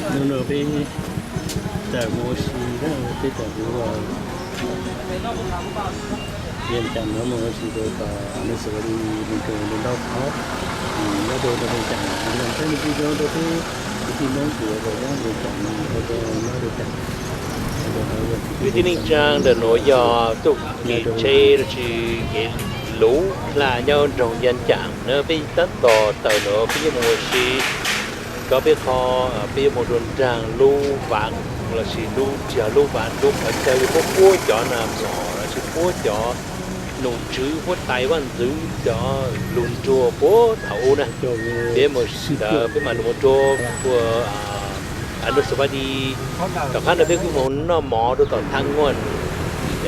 Hnub no peb tawm mus ua si na, peb tawm mus ua Vias Cas no mus ua si rau tom Nees Xas Vas Dis, mus rau Ntau Thov, nyob rau Vias Cas, Vias Cas peb mus tsis zoo rau peb kwv tij Hmoob tsuas rau nyob Vias Cas, rau nyob Vias Cas. Kwv tij neej tsaa, ntawm nuav yog txuj kev tsheb los sis kev luv dlaa nyob nroog Vias Cas na. Peb tab tom tawm nuav peb yuav mus ua si, kov peb qhov peb yuav mus rua nraag lub vav los sis lub, tsis yog lub vav, lub qhov chaw puab puab cov nas mos los sis puab cov nom tswv, puab tais vaaj ntxwv cov lug nruag puag thaum ub na. Peb mus ntawd peb mam li mus rua, rua Nees Xas Vas Dis. Tom qab ntawd peb kuj mus noj mov rua tom Thaj Nguaj.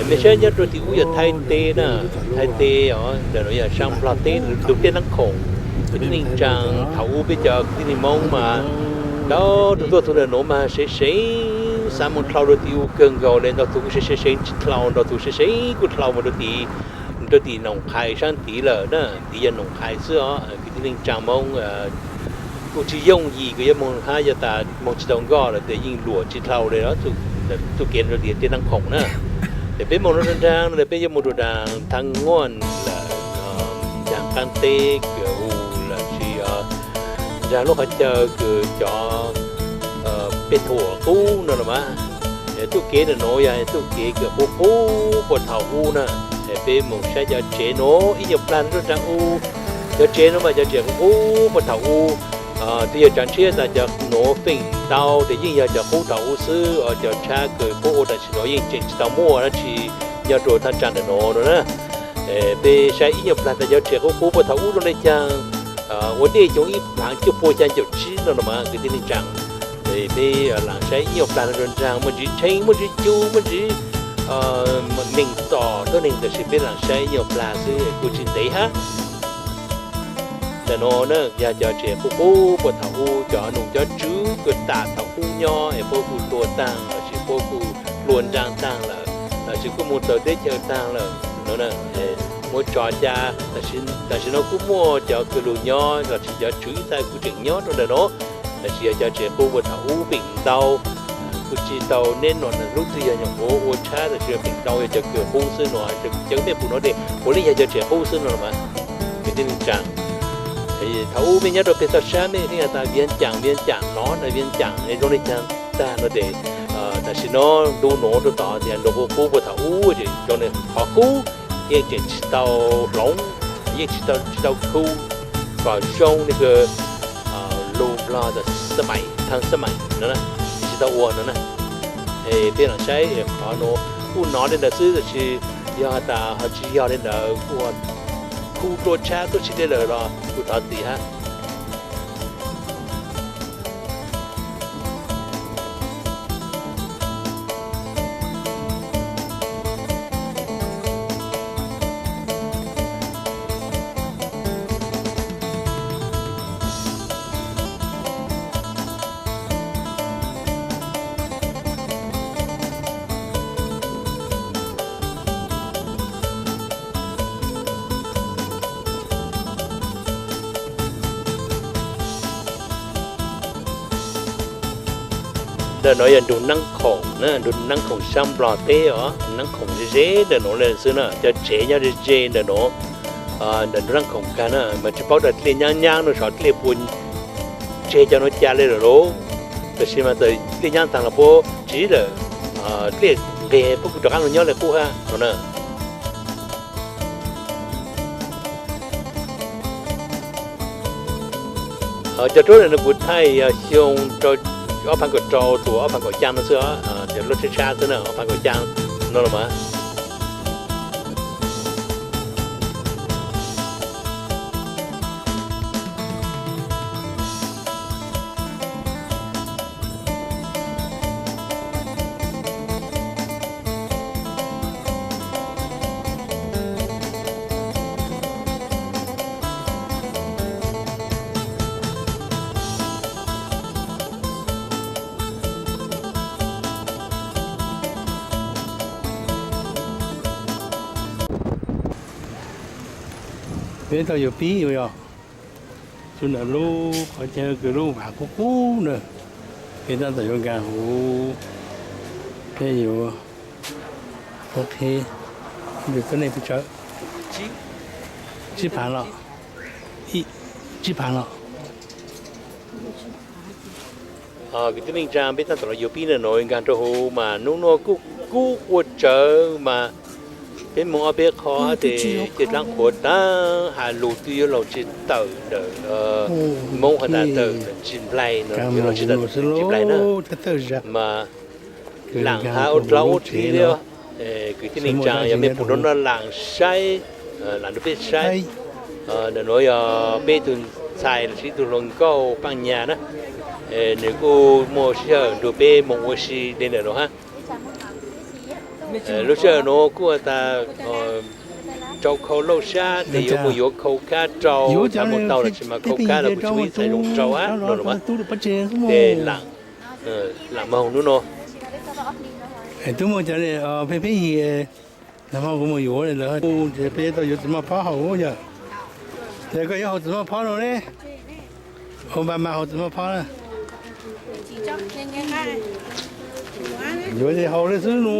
Mej saib nyob rua tim ub yog Thaib teb na, Thaib teb os, ntawm nuav yog sab Nplog teb, ntug teb Naab Khoom. Kwv tij neej tsaa, thaum ub peb cov kwv tij neeg Moob mas tau tug tuaj txug ntawm nuav mas seev seev, xaav moog dlhau rua tim ub kawg nkaus le, ntau tug kuj seev seev tsis dlhau, ntau tug seev seev kuj dlhau mus rua tim, rua tim Noom Qhais saab tid lawm na, tid yog Noom Qhais xwb os. Kwv tij neej tsaa Moob kuj tsis yooj yim kws yuav moog hab, yog tas moog tsis tau nkoj lawm tes yeej luam tsis dlhau le os. Txuj kev rua tim teb Naab Khoom na, tes peb moog rua nraag no peb yuav moog rua nraag Thaj Nguaj lawm, nraag qaab teb kws hu los sis nraag lub qhov chaw kws cov pej thuam qub no los mas. Txuj kev ntawm nuav yog txuj kev kws qub qub puag thaum ub na. Peb moog saib cov tsev nuav ib nyuag plag rua nraag ub. Cov tsev nuav mas cov tsev qub qub puag thaum ub. Twb yog tsav ntshiab tas cov nuav feem ntau tes yeej yog cov qub thaum ub xwb os. Cov tshab kws puab ua tam sim nuav yeej tseem tsis tau muaj dab tsi nyob rua thaj tsam ntawm nuav no na. Peb saib ib nyuag plag tas cov tsev qub qub puag thaum ub zoo le caag, ua ntej xyoo ib phav cuaj pua xyaa caum tsib no los mas kwv tij neej tsaa. Peb laam saib ib nyuag plag rua nraag, muaj ntsis tshee, muaj ntsis cub, muaj ntsis neeg txom tuab neeg, tab sis peb laam saib ib nyuag plag xwb kuj tsis ntev hab. Ntawm nuav na yog cov tsev qub qub puag thaum ub, cov nom cov tswv kws tam thaum ub nyob es puab kuj tua taag los sis puab kuj hlua nraag taag lawm, los sis kuj moog txawv teb chaws taag lawm no. Muab tso ca, tam sim nuav kuj muaj cov kws lug nyob los sis cov tswv ib txha kuj tseem nyob rua ntawm nuav. Tab sis yog cov tsev qub puag thaum ub feem ntau kuj tsis tau neb nuam hlub twg yog nyuam qhuav ua tshab, tab sis feem ntau yog cov kws qub xwb no. Cov mej pum nuav tes puav leej yog cov tsev qub xwb no los mas kwv tij neej tsaa. Thaum ub mej nyob rua peg toj sab mej pheej has tas Vias Cas, Vias Cas no na, Vias Cas zoo le caag tag no tes tam sim nuav ntu nuav rua tod tias ntu qub qub puag thaum ub es zoo le qhov qub, yeej tseem tsis tau hloov, yeej tsis tau, tsis tau khu kom zoo le kws lug Nplog tas xab maim, thaj xab maim no na, tsis tau ua no na. Es peb laam saib qhov nuav kuj nov le ntawd xwb, tab sis yog tas ho tsis yog le ntawd kuj khu dlua tshab tuab si le lawm los kuj thov txim hab. Ntawm no yog nrug Naab Khoom na, nrug Naab Khoom sab Nplog teb os, Naab Khoom ze ze ntawm nuav le xwb na, cov tsev nyob ze ze ntawm nuav. Ntawm nrug Naab Khoom kag na, mas tsis paub tas dlej nyaab nyaab no sov dlej puas tseg cov nuav ca le lawm lauj. Tab sis mas txawm dlej nyaab taag los puab tsis lawm, dlej nqeg puab kuj rov qaab lug nyob le qub hab no na. Cov roob ntawm no kuv thaij yog xyoo ob phav kaum rau txug ob phav kaum xyaa no xwb, cov lub tshab tshab xwb na, ob phav kaum xyaa no los mas. Peb tau yuav pib yog txug ntawm lub qhov chaw kws lub vam qub qub na, Peb tab tom yuav nkag huv, peb yuav ua qhib, nws tuab neeg pes tsawg? Tsib phav los? Tsib phav los? Kwv tij neej tsaa, peb tab tom los yuav pib ntawm nuav nkag rua huv mas nub nuav kuj kub ua tsawv mas peb moog ob peb qho tes tej dlaab qhuav taag, has lug twb yuav laug tsis tawm ntawm Moob has tas tawm tsis nplaig no, yuav laug tsis tawm tsis nplaig na. Mas laam hab ua dlauv ua dlig li. Kwv tij neej tsaa, yog mej pum nub no laam saib, laam rua peb saib. Ntawm nuav yog peb tug ntxhais los sis tug hluas nkauj Paaj Nyas na, nws kuj muaj sij hawm nrug peb moog ua si le ntawm nuav hab. Lub sij hawm nuav kuj has tas rau khau lauj sab tes yuav moog yuav khau kab rau, txhad moog tau los tsis mas khau kab los kuj tsis muaj ib txhais zoo rau hab no los mas. Tes laam, laam moog nub no. Tub muaj cov peb peb yig, nag hmo kuv moog yuav lawm, peb tau yuav txiv maj phob haus yog. Ces koj yuav haus txiv maj phob no ne? Ua npa mas haus txiv maj phob na. Yuav ces haus le xwb no.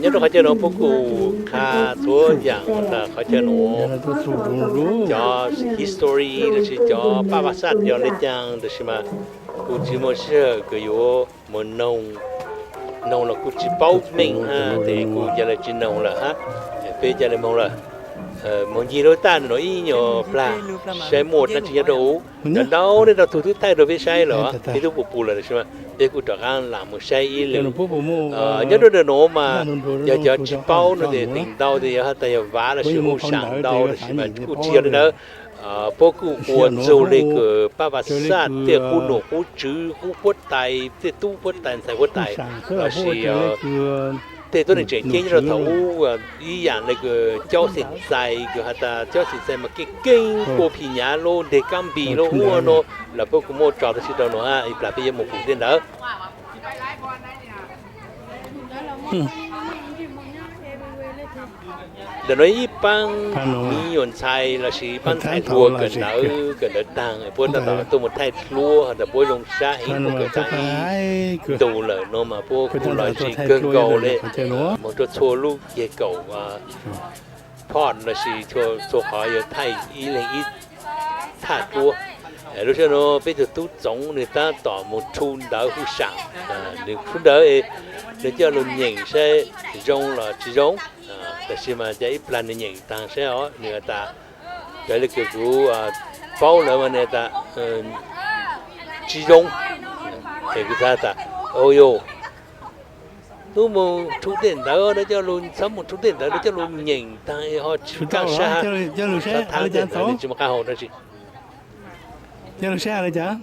Nyob rau qhov chaw no puab kuj qha txhua yaam tas qhov chaw no, cov history los sis cov paj vaj xaj yog le caag, tab sis mas kuv tsis muaj sij hawm kws yuav mus noog, noog los kuv tsis paub meej hab tes kuv ca le tsis noog lawm hab. Peb ca le moog lawm, moog ncig lub taj no ib nyuag plag saib muaj dlaab tsi nyob rau huv. Ntau ntau nej tau tug twb thaij rau peb saib lawm, peb tub pum pum lawm tab sis mas peb kuj rov qaab lam mus saib ib lwm. Nyob rau ntawm nuav mas yog cov tsis paub no tes feem ntau tes yog has tas yog vav los sis huj sam ntau tab sis mas kuj tsis yog li ntawd. Puab kuj ua txug le kws paj vaj xaj tej qub num qub tswv qub huab tais tej tub huab tais ntxhais huab tais los sis tej tuab neeg tseem ceeb nyob rau thaum ub ib yaam le kws caub xeem txais kws has tas caub xeem txais mas keej keeb ua phim nyav lub nteg kab npis lub ub no los puab kuj muaj tso tab sis rau nuav ib plag peb yuav mus pum tej ntawd. Ntawm nuav ib paab miv nyuam ntxhais los sis paab ntxhais hluas kawm ntawv, kawm ntawv taag puab tab tom tuaj mus thaij duab has tas puab zoo sab heev, puab kawm taag ib ntus lawm no mas puab kuj los ntsis kawg nkaus le. Moog rua txhua lub ceg kaum phooj los sis txhua qhov yuav thaij ib leeg ib thaj duab. Lub sij hawm no peb tug tub Txoov nws tab tom mus rhu ntawv huj sam, nws rhu ntawv es nws coj lug nyeem saib zoo los tsis zoo, tab sis mas ca ib plag nws nyeem taag saib os nws has tas, raws le kws kuv paub lawm mas nws has tas tsis zoo. Es kuv txhad tas, o yog tub mus rhu tej ntawv no coj lug, txhob mus rhu tej ntawv no coj lug nyeem taag ho tsis kaj sab hab. Txhob thaab tej ntawd nws tsis muaj qab hau dab tsi. Coj lug saib le caag?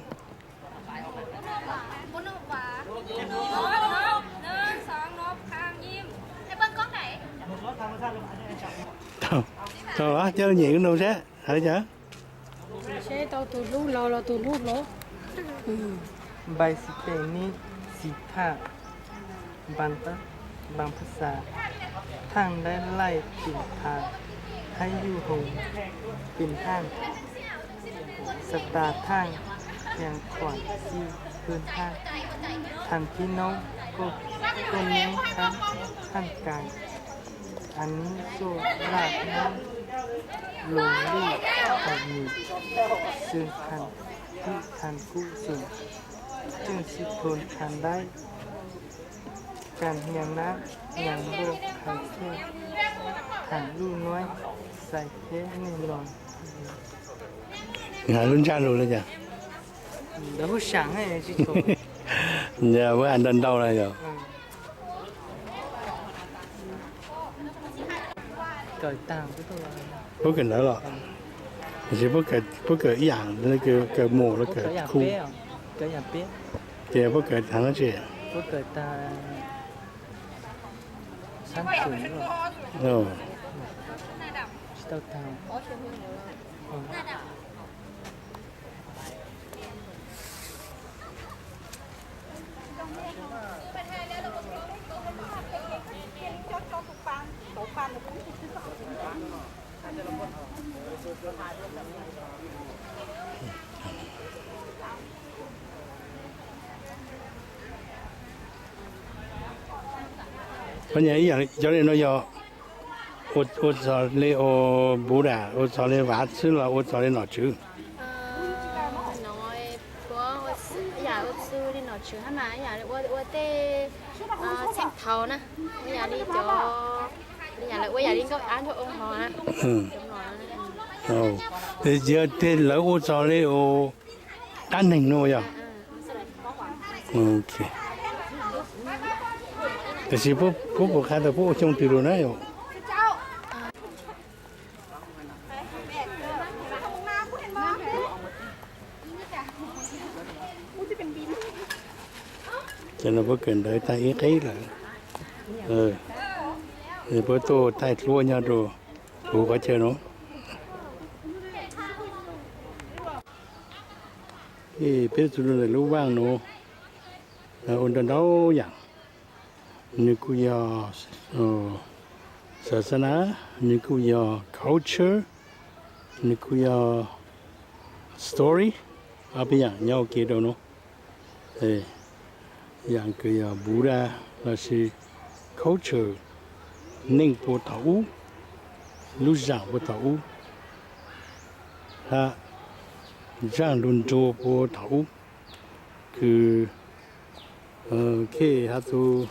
Tau, coj lug nyeem lub noo saib hais le caag. Seb tau tus hlub laug los tus hlub hlob. Npai xis tes neb xis thaj, npaam phab xav, thaaj ntaib laij pim thav, haib yuj hoov pim thaaj, xav tas thaaj, hiaam khuam xij hwj thaaj, thaam thib noob koj neeb thaaj, thaaj kaas, a nub xuj laj noob, lug lij thaaj nwm, xwm thaaj kub xwm, tseej xij thoo thaaj ntaib, kaas hiaam nab, hiaam npauj qhais thej, thaam luj nuaib, xais theb nej no. Nws has lub ntsaj lug le caag? Puab has ntau ntau le yog? Puab kawm ntawv los? Tab sis puab kawm ib yaam, kawm mus los kawm khu? Ces puab kawm thaam dlaab tsi? Cov li no yog ua txog li ua Buddha, ua txog li Vav xwb los ua txog li nom tswv? Ua tej txheej thaum na, ua yam li cov, ua yam li nkauj av nrog ua hov na. Ces lawv ua txog li ua dab neeg no yog? Tiam sis puab puas qha tau puab ua xyoo twg lawm na yom? Ces no puab kawm ntawv tag ib qeb lawm, puab tuaj taij hluas nyob rau huv qhov chaw no. Peb txug ntawm lub vaaj no ua ntau ntau yaam, nws kuj yog xaxana, nws kuj yog culture, nws kuj yog story, ob peb yaam nyob ua ke rau no. Yaam kws yog Buddha lossis culture, neej puag thaum ub, lub zaam puag thaum ub, hab zaaj lug nruag puag thaum ub, kws khej has txug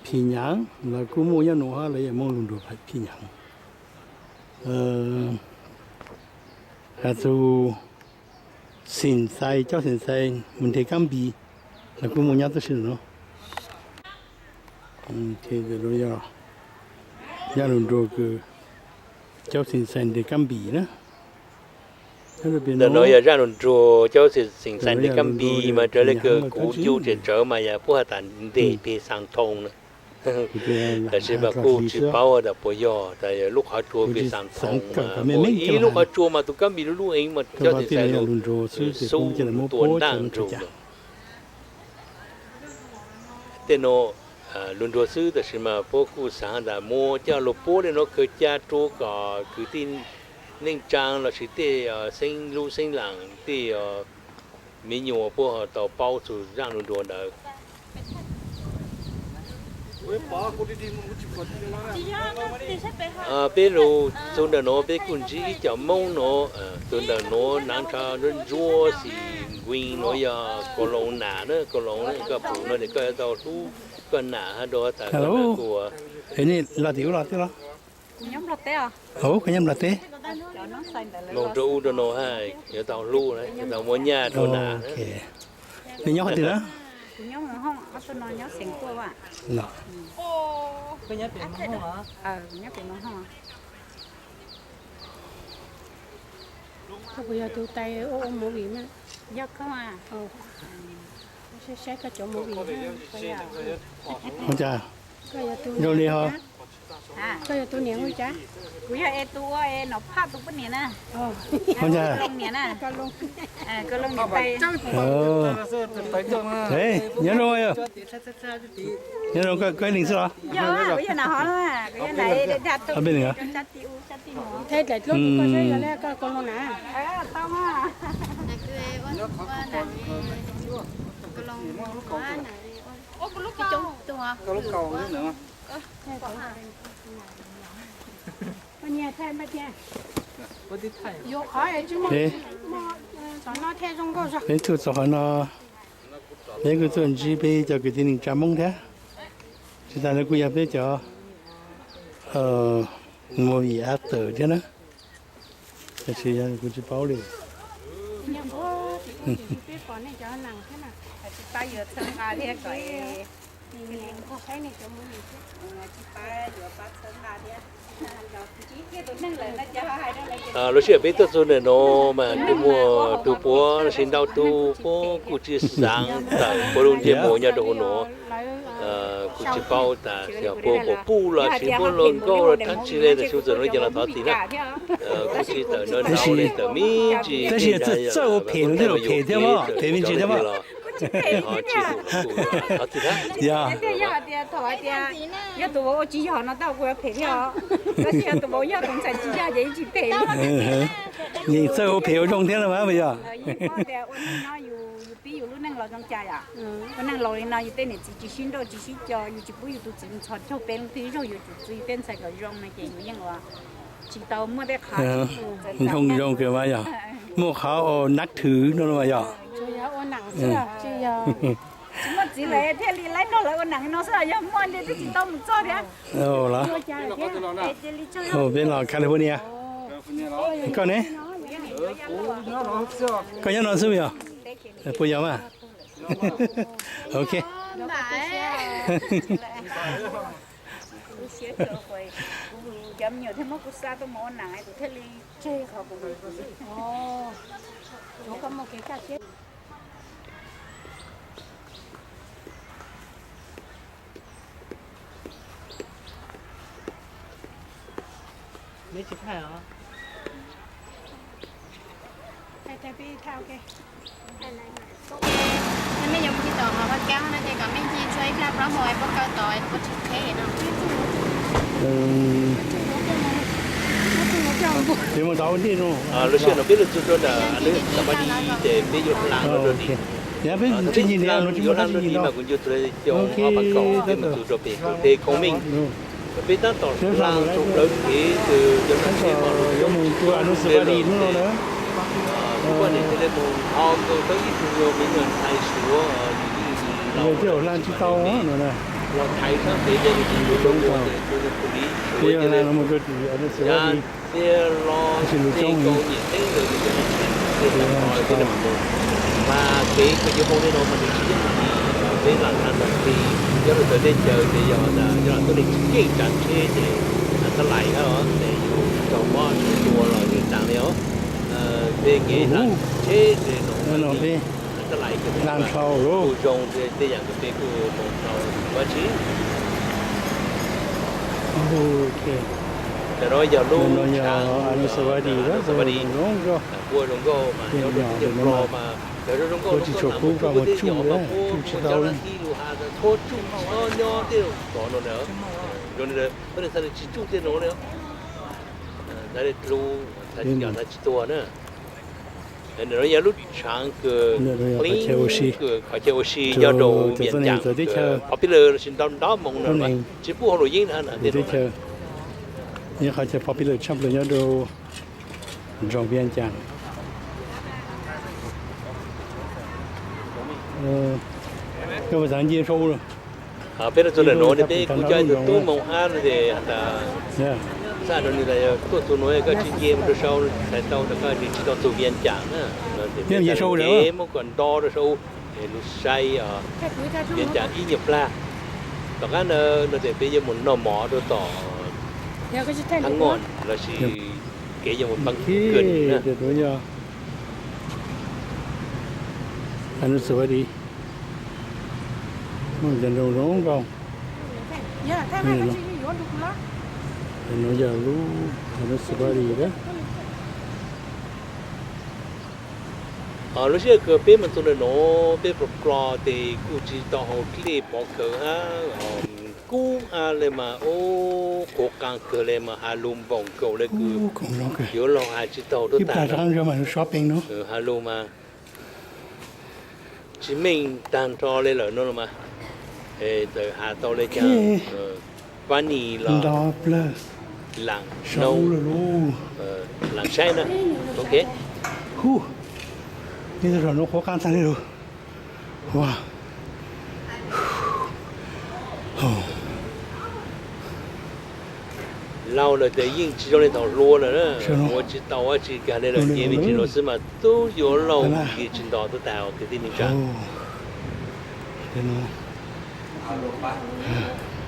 phim nyaav los kuj muaj nyob nuav hab, lawv yog Moob lug nruag phim nyaav. Has txug xeem xais, caub xeem xais mus nreg kab npis los kuj muaj nyob tub si nuav. Zaaj lug nruag kws caub xeem xais nreg kab npis na. Ntawm no yog zaaj lug nruag caub xeem xais nreg kab npis mas raws le kws kuv cug tsem tsawv mas yog puab has tas nreg peg xaa thoo na. Tab sis mas kuj tsis paub tas puas yog tas lub qhov tsua peg xaa thoo, ib lub qhov tsua mas tus kab npis lub lub eev mas caub xeem xais lug xub tua ntaaj nrug lawm. Tej no lug nruag xwb, tab sis mas puab kuj xaav tas muab coj lug puab le nuav khaws ca rua kom kwv tij neej tsaa lossis tej xeeb lub xeeb laam tej me nyuam puab ho tau paub txug zaaj lug nruag ntawd. Peb lug txug ntawm nuav peb kuj ntsib ib co Moob nuav, txug ntawm nuav naav nrha ntsuab ntsuab xim nkuing nuav yog Kaus Loos nam na, Kaus Loos na, koj pum no ces koj yuav tau hlub koj nam hab rua tas koj nam kuj ua. Nej los tim ub los teb los? Koj nyob Nplog teb? Moog rua ub rua no hab yuav tau hlub, yuav tau muab nyaj rua nam. Nej nyob qhov twg na? Koj puas yog tus tais ua ua movie na? Saib saib koj cov movie. Zoo li ho. Koj yog tus niam hu cas? Kuv yog es tus ua es nom phaj tus poj niam na. Niam na. Nyob zoo, nyob zoo, koj ib leeg xwb los? Ob peb leeg os. Peb tuaj txog qhov no, peb kuj tuaj ntsib peb cov kwv tij neej tsa Moob thiab. Tsis tas lawv kuj yog peb cov movie actor thiab na. Tab sis yog kuv tsis paub li. Lub sij hawm peb tuaj txug ntawm no mas kuj muaj tug puav lossis ntau tug puab kuj tsis xaav tawm puab lub ntsej muag nyob rau hauv no. Kuj tsis paub tas yog puab puas puj los sis puab luag nkauj los dlaab tsi le, tab sis txawm no ces los thov txim na. Kuj tsis tawm no tawm me ntsis, tab sis txawj ua phem los tej zaum phem thiab, phem me ntsis thiab mas. Thov txim thiab. Yog. Thaum hais tias yog tus vauv ua tsis yog no tau kuv yuav phem thiab os. Tab sis yog tus vauv yog tus ntxhais tsis yog ces yeej tsis phem. Yeej txawj ua phem ua zoo thiab no mas yog. Ua neej no yus, yus pib yus lub neej los zoo cas yom? Ua neej laus li no yus tej niam txiv tsis sib nrauj tsis sib co, yus tsis pub yus tus txiv ntxhov caug peb leej twg ib zaug yuav tsum txwv peb ntxhais kom zoo no ces yus yeej ua tsis tau muaj tej qhov zoo zoo kawg mas yog. Muaj qhov ua nab thwv no mas yog. Tsis muaj txiv lawm thiaj li laib nrog lawv ua neej no xwb, yog muaj li twb tsis tau mus txog thiab. Los, peb los California. Koj ne? Koj nyob no xwb yog? Puas yog mas? Ok. Kuv siab kawg, kuv cov me nyuam thiaj muab kuv xa tuaj mus ua neej, kuv thiaj li tseg qhov kuv. Mej yuav mus tsis tau qhov pab kaub no ces kom mej ncig txhua ib plag plaub hau es puab kaw tod es puab tsis qheb no. Peb mus tau ntej no. Lub sij hawm no peb lug txug rau ntawm lub xav pab di ces peb yuav hla rau di. Yuav hla rau di mas kuv ncu txug cov pab kaub peb mus txug rau pem pem Khoo Meej. Peb tab tom hla rau plawv kev kws cov lub tsheb mas lug coob tshaj plaws lawm. Kuv poj niam cia li mus ho nkaus tau ib tug me nyuam ntxhais Suav, los thaiv sab pem ces tus nyuam qhuav li Suav cia li, tiag los tsis nkaus nyiam teeb ntawd ces cov neeg tsis tau txog li mus. Mas kev kws yuav mus li no mas nws tsis yooj yim, peb lam hla tau li nyob rau ntawm teb chaws ces yog nyob lam tuab neeg tsis keej tsav tsheb ces txhaj lais hab os, ces yus raug mob tua los yeej tsav li os. Peb kev hla tsheb ces txhaj lais kawg, kuj zoo tej yam kws peb kuj mus tau dab tsi. Tam no yog lub tshav Anusawadi, kuj zoo nkauj mas nyob rau teb chaws Nplog mas yog zoo zoo nkauj, tsis tshua kub, kuj tej nyom mas puab muaj cov laj tij lug has tas tshuav tsuj tsis txhob nyob tej tod no na. Zoo li tuab neeg txhaj li tsis tsuj tej no li, txhaj li dlub, txhaj tsis tuag na. No yog lub tshav kws qhov chaw ua si nyob rau Vias Cas, popular los sis ntau ntau moo no tsis pub hauj lwm yeeb na tej no. Qhov chaw popular tshaj plaws nyob rau nroog Vias Cas. Koj puas xav nce sau? Peb tuaj txug ntawm nuav peb kuj coj ib tug tub moo hab no ces has tas, xav rau nws tas tuaj txug nuav koj tsis nce mus rau sau txhais tau tas koj tsis tau txug Vias Cas na. Ces peb nce sau kev muab kom nto rau sau, lug saib Vias Cas ib nyuag plag. Tom qab ntawd no ces peb yuav mus noj mov rau tom Thab Ngoj los sis kev yuav mus Pab Kws na. Anusawadi, muaj cov nroog zoo nkauj. Nuav yog lub Anusawadi lawm. Lub sij hawm kws peb mus txug ntawm nuav peb plob plob tes kuj tsis tau haus dlej pov kawg hab, kub hab le mas ub, qhuav qaa kawg le mas has lug npaum nkaus le kws yuav laug has tsis taug tuab tag. Has lug mas tsis meej tag nrho le lawm no los mas, txawm has tau le caag, pab nis los laam saib na. Ok, hu, ib tug zaum nuav qhuav qaa tag le lug. Laug lawm tes yeej tsis zoo le thaum hluas lawm na, ua tsis tau dab tsi kag le lawm, nce me ntsis nuav xwb mas tub yuav laug nce tsis nto tuab tag kwv tij neej tsa.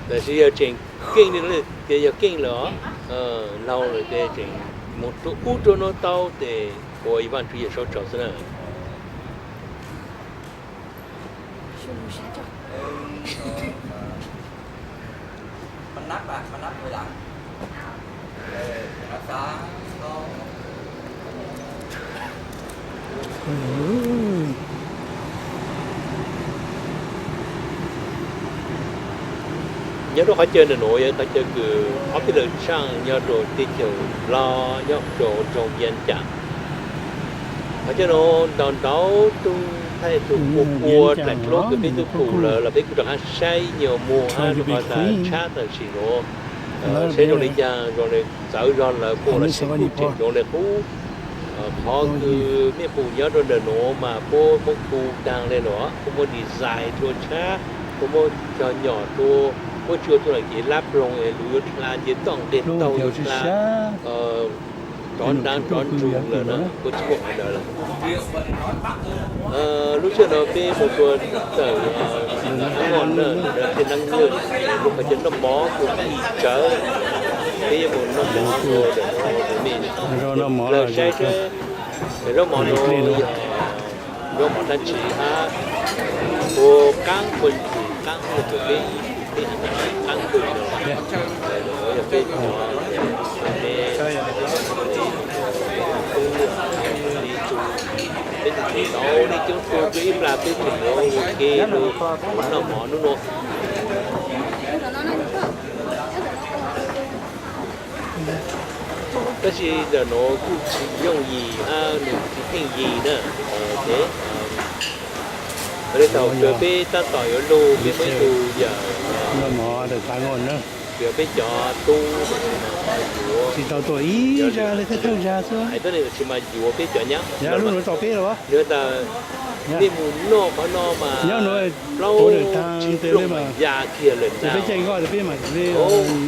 Tab sis yog tseem keej li, tias yog keej lawm os, laug lawm tes tseem mus rua ub rua nuav tau tes ua ib Vaajtswv Yawm Saub tsaug xwb na. Nyob rau qhov chaw ntawm nuav yog qhov chaw kws ob peb lwm tshaaj nyob rau teb chaws Nplog nyob rau nroog Vias Cas. Qhov chaw no ntaus ntaus tug thaij tug pua pua dlaim dluab kws peb tub pum lawm los peb kuj rov qaab saib nyuag muag hab rua qhov tas tshab tam sim nuav saib zoo le caag, zoo le txawv zog lawm puas los sis kuj tseem zoo le qub. Qhov kws mej pum nyob rau ntawm nuav mas puab muab khu taag le lawm, puab muab design rua tshab, puab muab cog nyom rua, puab tsi ua tug lam kev lab ploog es lug yuav dlha nce toj nqeg tau yuav dlha rov nraav rov nrug lawm na, puab tsi muaj qhov ntawd lawm. Lub sij hawm no peb mus rua tawm Naj Moj na, lawv tej naab nwj, lub qhov chaw noj mov kuj ib tsawv, peb yuav mus noj mov rua ntawm no rua mej saib seb zaub mov no yog zaub mov dlaab tsi hab puas qaab puas ntxim qaab rua peb, peb hab qaab kawg no. Yog peb cov me tub, peb tug txiv tau le coob tug rua ib plag peb tseem yuav ua ke lug noj mov nub nua. Tab sis ntawm nuav kuj tsis yooj yim hab nws tsis pheej yim na. Ua le thaum kws peb tab tom yuav lug peb muaj ib tug yawm kws yog peb cov tub tsis tau tuaj ib zag le thawj thawj zag xwb, hais txog le tsis mas yuav peb cov nyab, nws tas peb mus noj qhov no mas plaub tsib pluaj mas ya kiag lawm ntag.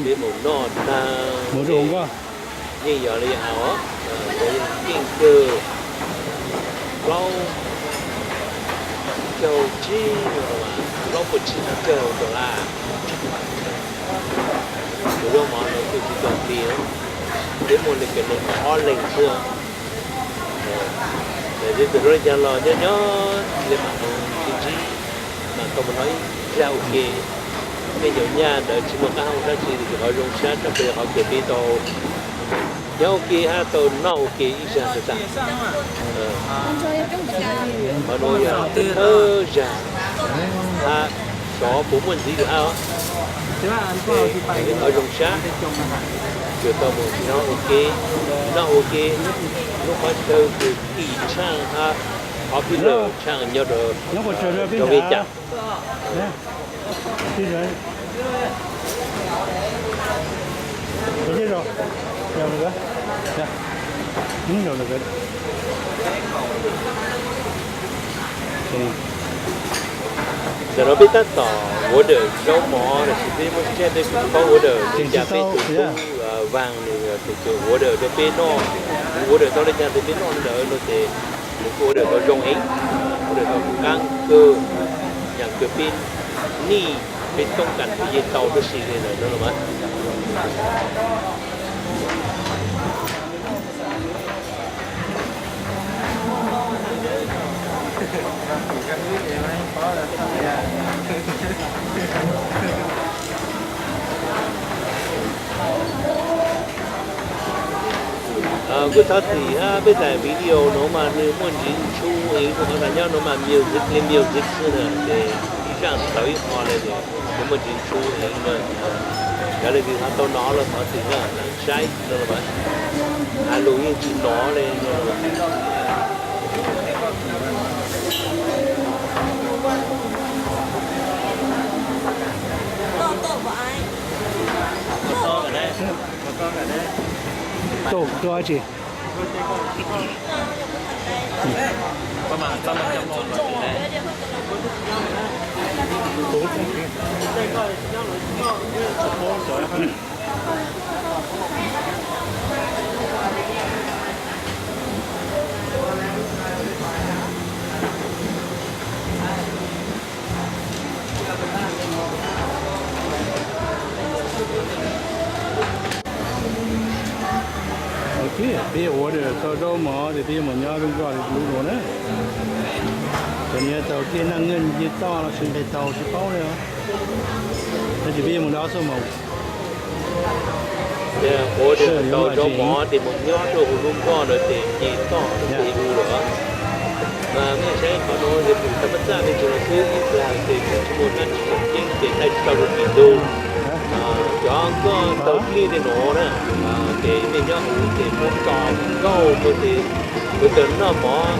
Peb mus noj taag yeej yog le hais os, yeej kawg plaub caug tsib, plaub puas tsib caug dollar. Tus zaub mov no kuj tsis tau nti, peb muaj le kws neeg ob leeg xwb. Txawm zoo le caag los nyob nyob le mam mus ntsib ntsib, mam tau mus noj ib zag ua ke. Tej nyuam nyaj ntawd tsis muaj qab hau dab tsi, tab sis qhov zoo sab tshaj plaws qhov kws peb tau nyob ua ke hab tau noj ua ke ib zag tas tas. Qhov nuav yog thawj zag hab xyov puas muaj ntxiv lawm hab. Qhov zoo sab kws tau mus noj ua ke, noj ua ke lub qhov chaw kws kim tshaaj hab ob peb lwm tshaaj nyob rau nroog Vias Cas. Ntawm no peb tab tom order zaub mov lossis peb muaj tsab, peb kuj tsis paub order li cas, peb tus tub Vaas nws tus kws order rau peb noj, kuv order tau le caag tes peb noj le ntawd no tes nws kuj order tau zoo heev, order tau qaab kawg, yam kws peb nij peb toob kas yeej tau tuab si le ntawd no los mas. Kuj thov txim hab, peb daim video nuav mas nws muaj ntsis ntshua heev rua qhov tas nyob nuav mas music le music xwb na, ces ib zaaj tsis tau ib qho le ces nws muaj ntsis ntshua heev na. Cov leej twg ho tau nov los thov txim na, lam saib no los mas has lus yeej tsis nov le no los. Tuaj dab tsi? Peb order tau zaub mov ces peb yuav mus nyob rau nkoj lub no na. Ces nws yuav tau kiag Naj Moj nce toj los sis nqes tau tsis paub li os. Tab sis peb yuav mus nram Xab Moos. Order tau zaub mov ces mus nyob rau huv lub nkoj ntawd ces nce toj rau pem u lawm. Mas mej saib qhov no ces pum tau pab txaj me ntsis no xwb, ib plag ces kuj tsis muaj dlaab tsi tseem ceeb ces thaij tsis tau rau tim ntug. Cov nkoj taug dlij tej nuav na, ces mej nyob huv ces muab tso nkauj tuaj ces kuv tau noj mov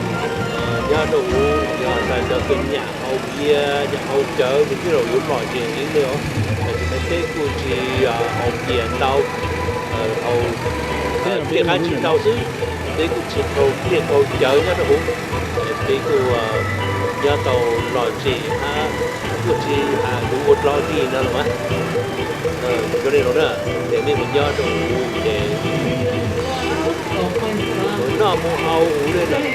nyob rau huv, yog cov kws nyam haus pias nyam haus cawv ces tej zaum yuav lom zem heev li os. Tam sim no peb kuj tsis haus pias ntau, haus pliaj qab tsis ntau xwb, peb kuj tsis haus pliaj haus cawv nyob rau huv, peb kuj nyob tau lom zem hab kuj tsis has lus ua dlog dig no los mas. Zoo li no na, ces mej mus nyob rau huv ces mus noj mus haus huv li lawm,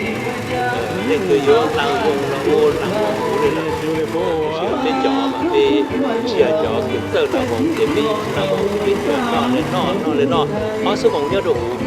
leej twg yuav dlaag voos los ua dlaag voos huv li lawm. Tab sis peb cov mas peb tsis yog cov kws txawj dlaag voos ces peb tsis dlaag voos, peb tsuas noj li noj noj li noj ob xuab moos nyob rau huv.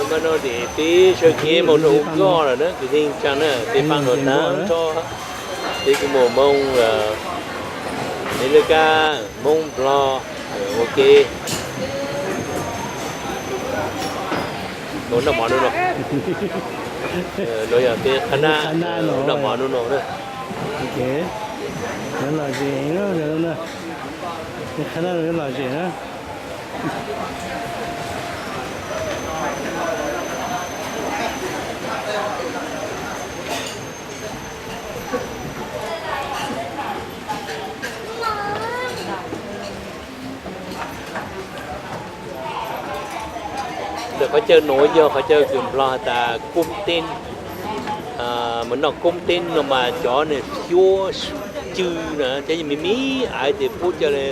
Mas no ces peb sawv kev mus rau huv nkoj lawm na kwv tij neej tsaa na, peb paab hluas taag nrho, peb kuj muaj Moob, Amelikas, Moob Nplog, ua ke. Noj mov nub no, no yog peb qhab nab noj mov nub no na. Lom zem, qhab nab lom zem na. Ntawm qhov chaw nuav yog qhov chaw kws Nplog has tas Kub Teb, mus noj Kub Teb no mas cov nws xyuab cw na, cov me me aiv ces puab ca le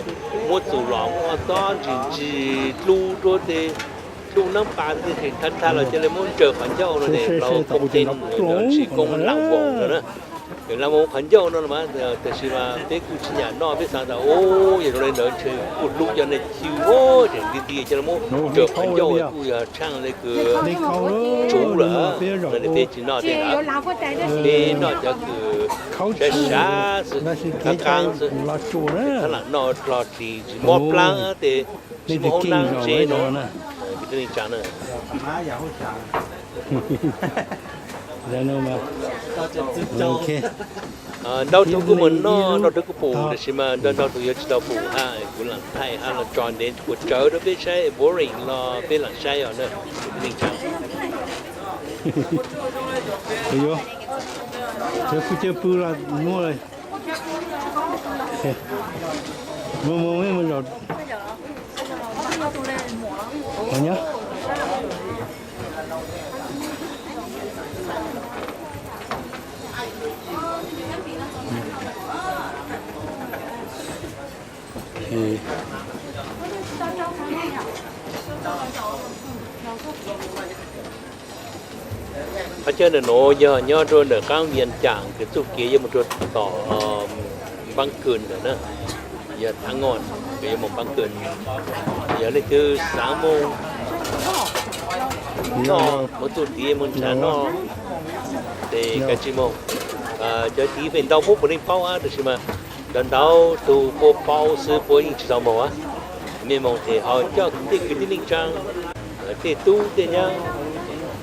muab txus los muab txob ntsis ntsis dlub rua tej, dlub naab pas tej tha tha los ca le muab ntsaws qhov ncauj no ces Kub Teb, ntsis koob laag voos no na. Laag voos qhov ncauj no los mas, tab sis mas peb kuj tsis nyam noj, peb xaav tas, o, yog zoo le ntawd ntshe kuj hlub cov neeg cw, tseem nti nti ca le muab ntsaws qhov ncauj kuj yog tshaaj le kws tsuv lawm, peb tsis noj tej ntawd, peb noj cov kws sav sav xwb, qaab qaab xwb, txhaj lam noj dlog dig tsis mob plaab tes tsis muaj hoob nab ze no. Kwv tij neej tsaa na, ntau tug kuj mus noj, ntau tug kuj pum, tab sis mas ntau ntau tug yuav tsis tau pum hab, kuv lam thaij hab los tso ntev kuas tsawv rau peb saib, boring los peb lam saib os na. Kwv tij neej tsaa, cov kuj cov pw los muab, muab muab zaum. Qhov chaw ntawm nuav yog nyob rua ntawm qaab Vias Cas kws txuj kev yuav mus rua tom Npaab Kws ntawm na, yog thaab ngoj kws yuav mus Npaab Kws. Yog leej twg xaav moog noj, moog txuj tiv moog nrhav noj, tes kav tsij moog. Cov tiv feem ntau puab puav leej paub hab, tab sis mas cov ntau tug puab paub xwb puab yeej tsis tau moog. Mej moog tes ho coj tej kwv tij neej tsaa, tej tub tej nyab,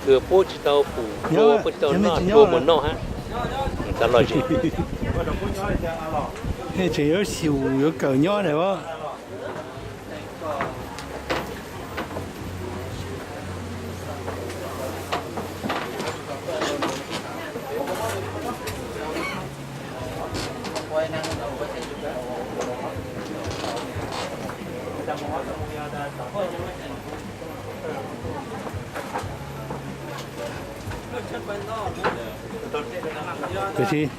Kws puab tsis tau pum tua, puab tsis tau noj tua mus noj hab. Txav lom zem. Tseem yuav xyum yuav kawm nyob na. Tiam sis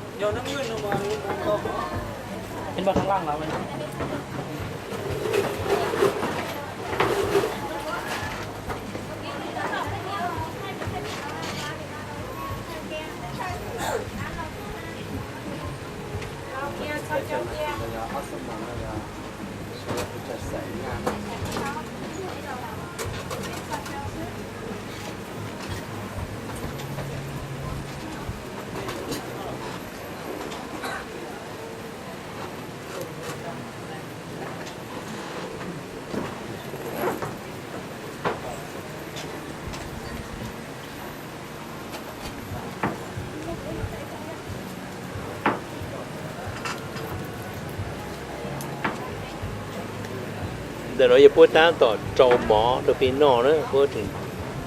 Ntawm no yog puab tab tom rau mov rau peb noj na, puab tseem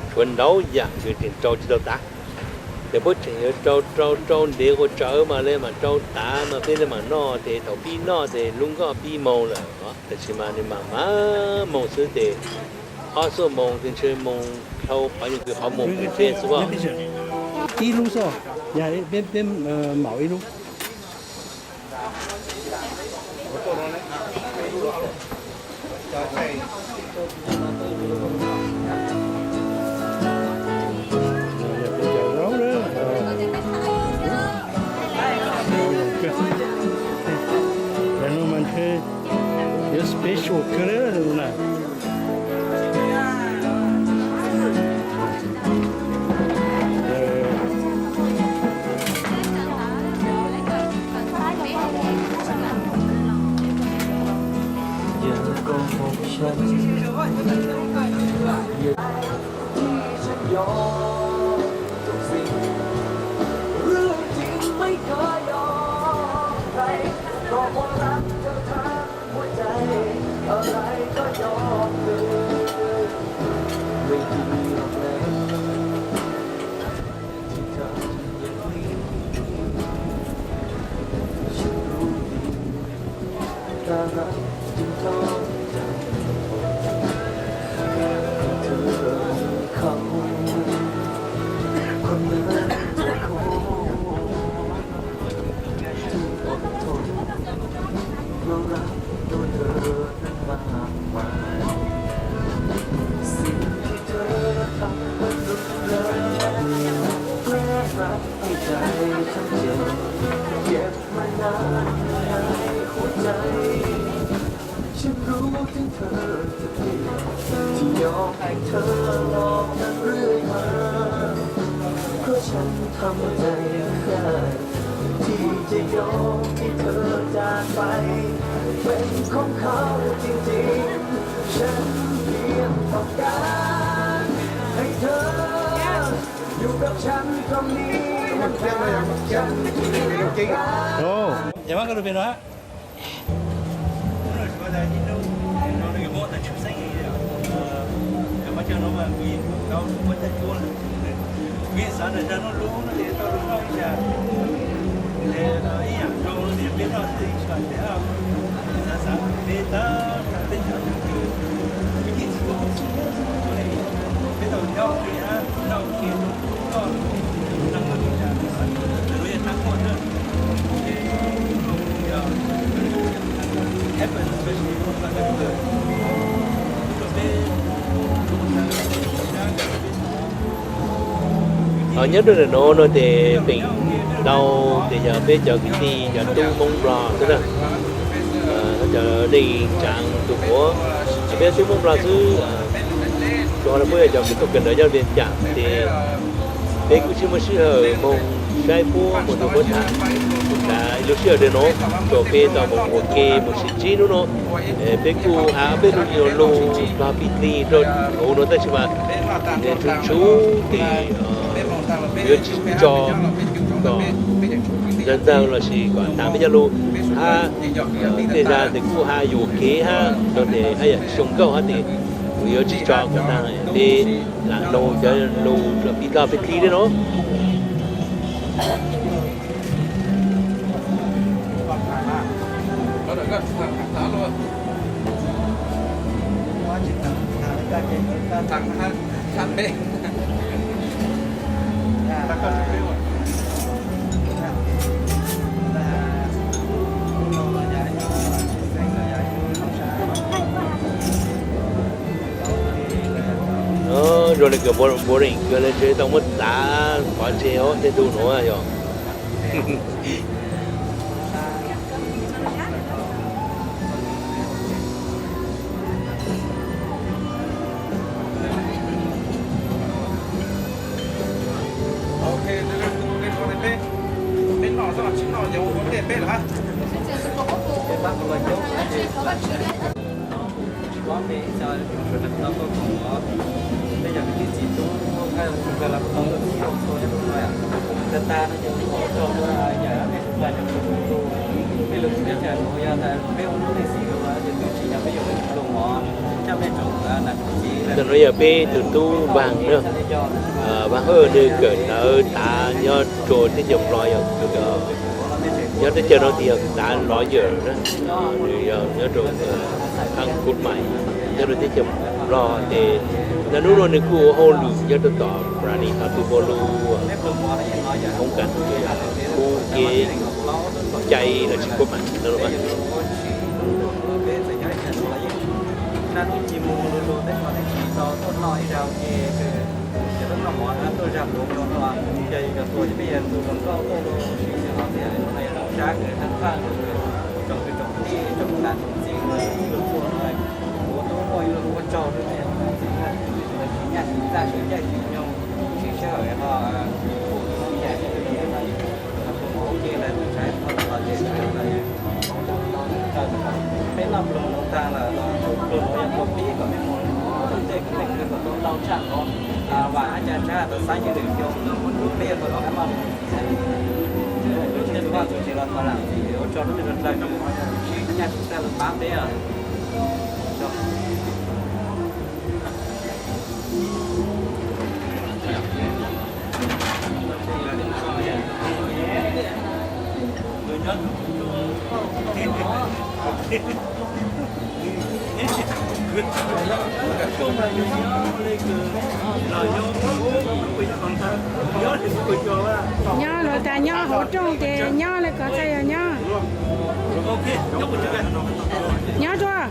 tshuav ntau yam kws tseem rau tsis tau tav. Ces puab tseem yuav rau rau rau ntev ua tsawv mas le mam rau tav mas peb le mam noj, ces thaum pib noj ces lub nkoj pib moog lawm os. Tab sis mas nws mam mam moog xwb ces ob xuab moos ces ntshe moos dhau qhov nyuag kws qhov moos kws teb xwb os. Ib lub xwb, peb peb maum ib lub. Cov no mas ntshe yuav special kawg li na. Ov, es mas koj lub npe no? Nyob rau ntawm no no ces feem ntau ces yog peb cov kwv tij cov tub Hmoob Nplog xwb na. Cov neej tsaa tus muam, peb tub Hmoob Nplog xwb. Tsuas no puab yog cov kwv tij kawm ntawv nyob Vias Cas ces peb kuj tsis muaj sij hawm moog Saib puab mus tus puab tham, tham lub sij hawm no, thaum peb tau mus ua ke mus sib ntsib hnub no, peb kuj has peb lub nyuag lug pog pig tij rau hauv no tab sis mas nws tshuav tshuav tes yuav tsis tso kom ntawg ntawg lossis kom tas peb cov lug hab tej zag tes kuj has yuam kev hab rau tes haj yam xyoo nkauj hab tes kuv yuav tsis tso kom tas peb lam noog cov lug pig toj pig tij thiab no. Zoo li kws boring kawg le ntshe tau muab txav pov tseg hauv tej ntug nuav yog. Ntawm nuav yog peb tug tub Vaaj na, Vaaj Hawj, nwg kawm ntawv tav nyob rua teb chaws Nplog, yog nyob teb chaws no tes yog tav lawyer na, nws yog nyob rua khaaj kub mais nyob rua teb chaws Nplog tes, nub nuav nwg kuj ua hauj lwm nyob rua tom Brunei Thoob Kas Tus Npauj Lug, Thoob Kas Kub Kev Cai lossis Kub Mais no. Peb noj pluag nuav taag lawm, pluag nuav yog pluag pib kom mej mus tej kws mej kws kom tau tau tshaj nuav, vaam hab ca tshab tau xaab nyiaj lwm xyoo, peb yuav tau noj qab noj num ntxiv. Lub tsev vaj tsev los thov lam ntxiv ua tsaug lub mej dlawg, sib nyaj sib txawj lug paab peb os. Nyob lawm tas nyob hauv rooj ces nyob le kov txhaj yog nyob. Nyob dua.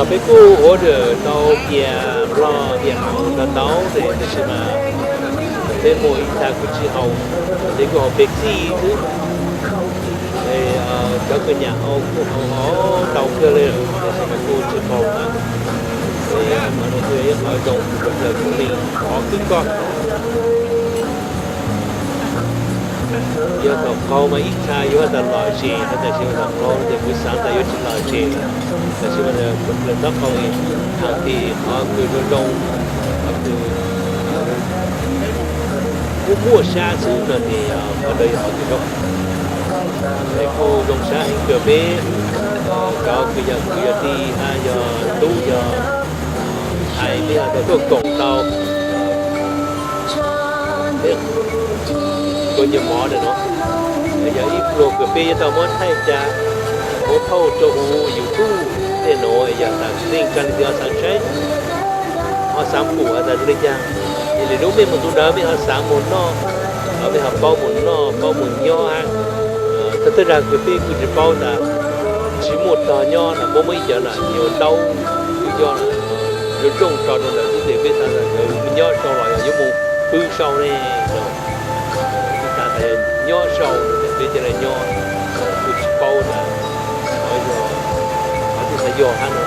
Peb kuj order tau tias nplog tias tau tau tes tab sis mas peb muaj ib txha kuj tsis haus, peb kuj haus Pepsi xwb. Cov kws nyam haus kuj haus tau kawg li, tab sis mas kuj tsis haus na. Ces qhov no kuj yog ib qhov zoo rau cov tib neeg qhov khwb koj. Yog thaum qaug mas ib txha yuav tas lom zem no, tab sis mas thaum qaug ces kuv xav tas yuav tsis lom zem lawm, tab sis mas lawv txhob qaug li. Thaum tim qhov kws zoo zoo, qhov kws muaj muaj sab xwb no ces qhov ntawd yog qhov kws zoo. Es kuj zoo sab heev kawg peb cov kws yog kwv yog tij hab yog tub yog ntxhais peb ho tau tuaj koom tau ua nyias mov ntawm no. Yog ib pluag kws peb yuav tau muab thaij ca, muab post rau huv YouTube tej nuav, yog tas leej twg li twg ho xaav saib, ho xaav pum has tas li cas, es lwm hnub mej mus ntu ntawd mej ho xaav mus noj, mej ho paub mus noj paub mus nyob hab. Thawj thawj zag kws peb kuj tsis paub tas tsis muaj tog nyob na, muaj muaj ib cov na yuav ntaub kws nyob zoo zoo tso rau ntawd xwb ces peb xaav tas nkawd nyob sau los yog yuav mus pw sau ne no. Peb xaav tas nyob sau no ces peb ca le nyob, kuj tsis paub tas qhov yog, qhov twg xav yog hab no.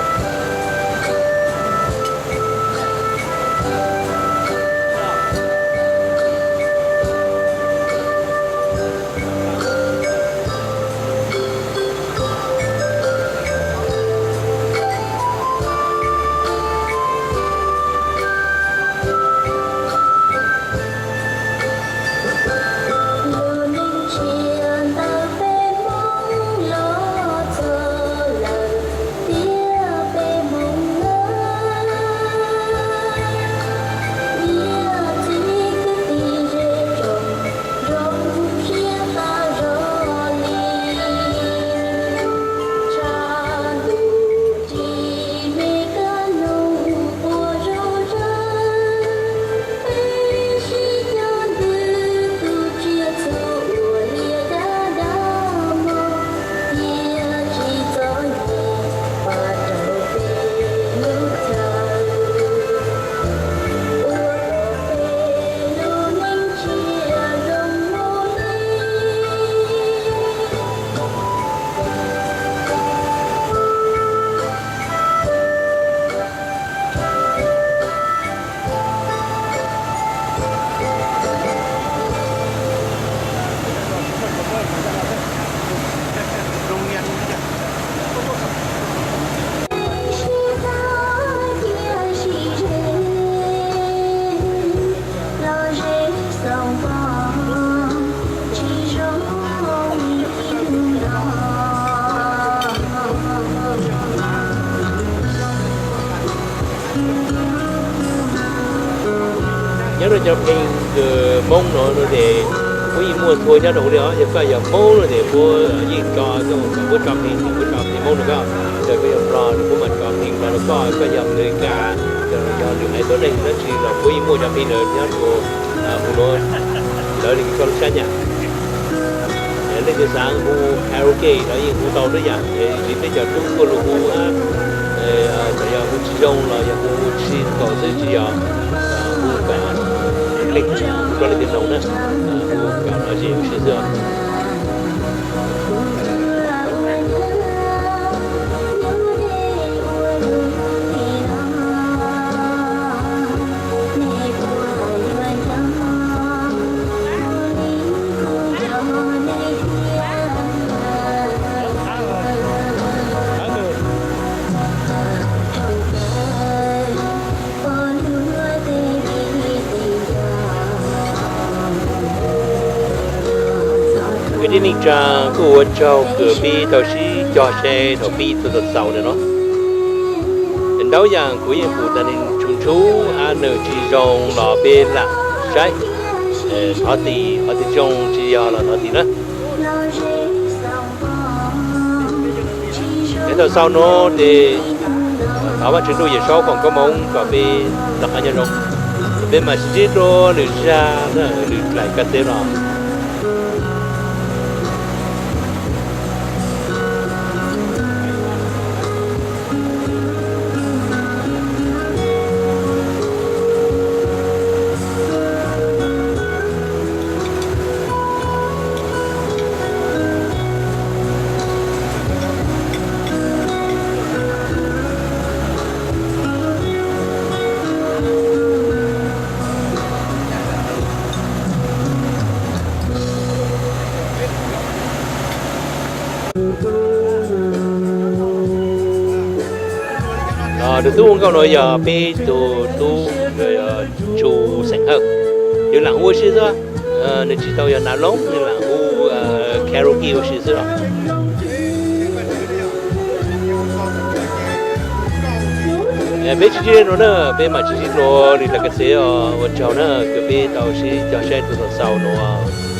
Lub neej tshiab ntawm peb Hmoob los txog lawm, tiam peb Hmoob na, niam txiv kwv tij zej tsoom zoo siab tas zog li. Tshav ntuj tsim me kab noog quas zoo zog, peb sib cog ntws tus tsiaj txhu ua liaj dab dab mog, thiaj tsis txom nyem pab rau peb lub chaw, ua kom peb lub neej tshiab zoo mus li. Nyob rau cov pheej kws Hmoob no no ces puab yeej muaj txhua nyob rau huv li os. Yog koj yog Hmoob no ces puab yeej tso, puab tso pheej, puab tso pheej Hmoob rau koj. Yog koj yog Nplog no puab mam tso pheej Nplog rau koj, koj yog Amelikas, yog lwm haiv tuab neeg dab tsi los puab yeej muaj cov pheej ntawd nyob rau huv nuav. Ntawd li koj lub sab nyam. Leej twg xaav hu karaoke los yeej hu tau xwb yom, es tsis peb cov tub tuaj lug hu, txawm yog hu tsis zoo los yog hu tsis tau xwb tsis yog, hu kom leej twg, hu rau leej twg mloog na, hu kom lom zem lub siab xwb os. Kwv tij neej tsaa, kuj ua tsaug kws peb tau sib cog saib thaum pib txug thaum xaus ntawm no. Ntau yaam kuv yeej pum tas neeg tshub tshub hab neeg tsis zoo los peb lam saib. Thov tim, qhov twg zoo tsis yog los thov tim na. Nyob tau xaus no ces thov Vaajtswv ntuj Yawm Saub foom koob moov kom peb rov qab nyob zoo. Peb mam sib ntsib rua lwm zag, lwm dlaim kab teb los. Tus tub ua nkauj no yog peb tug tub Tsu xeem Hawj, nws lam hu ua si xwb, nws tsis tau yog nav loob, nws lam hu karaoke ua si xwb os. Peb tsis sib ntsib dua na, peb mam sib ntsib dua li lawv ka txiv os. Ua tsaug na, kws peb tau sib cog saib tus tau xaus nuav.